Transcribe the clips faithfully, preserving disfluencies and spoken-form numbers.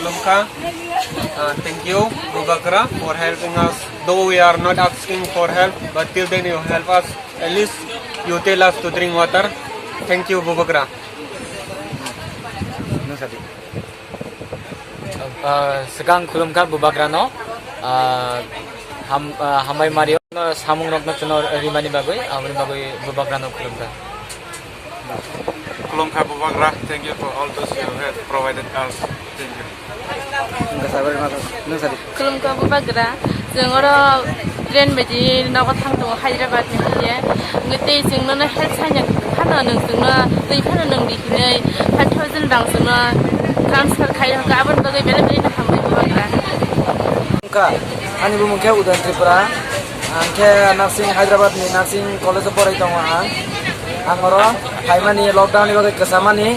Khulumkha. Uh, thank you, Bubagra, for helping us. Though we are not asking for help, but till then you help us. At least you tell us to drink water. Thank you, Bubagra. Ah, swkang khulumkha Bubagrano, ah, ham-, ah, hambai mario no samung rokno chuno rimani bagwi, aboni bagwi Bubagrano khulumkha. Khulumkha Bubagra, thank you for all those you have provided us. Thank you. Khulumkha Bubagra, chwng oro train bai di nogo thang tongo Hyderabad ni hiye. Wngwi tei chwng nono help saina phano nwng chwngno twi phano nwng di hinwi five thousand rang chwngno transfer khai rwkha, aboni bagwi belai belai no hambai Bubagra. Wngkha, ani bumung khe Udan Tripura. Ang khe nursing, Hyderabad ni nursing college o porai tongo ang. Ang oro phaimani lockdown ni bagwi kwchamani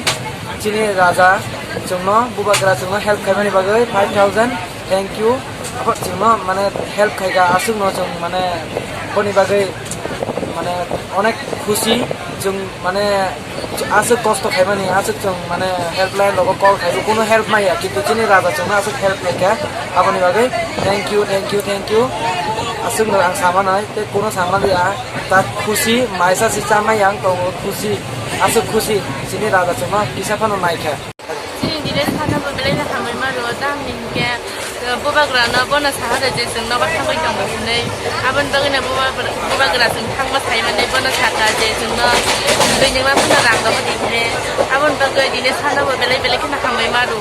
chini raja chwngno, Bubagra chwngno help khaimani bagwi five thousand. Thank you. Aphor chwngno mane help khaika, aswkno chwng mane boni bagwi mane onek khusi chwng mane aswk kosto khaimani, aswk chwng mane helpline rogo call khaibo, kuno help maya, kintu chini raja chwngno aswk help khaika, aboni bagwi thank you, thank you, thank you. Aswkno ang samanai tei kuno samanliya, ta khusi maisa si chamai ang tongo, khusi, aswk khusi chini raja chwngno kisa phano naikha. Chini dine sana bo belai no hambai ma rwo, tamni hinkhe, eh, Bubagra no bono saha de je chwng nogo thangwi tongo hinwi. Aboni bagwi no Bubagra, Bubagra chwng thangma sai mani bono saka je chwngno twi ningma phano rang rogo di hinwi. Aboni bagwi dine sana bo belai belai kheno hambai ma rwo.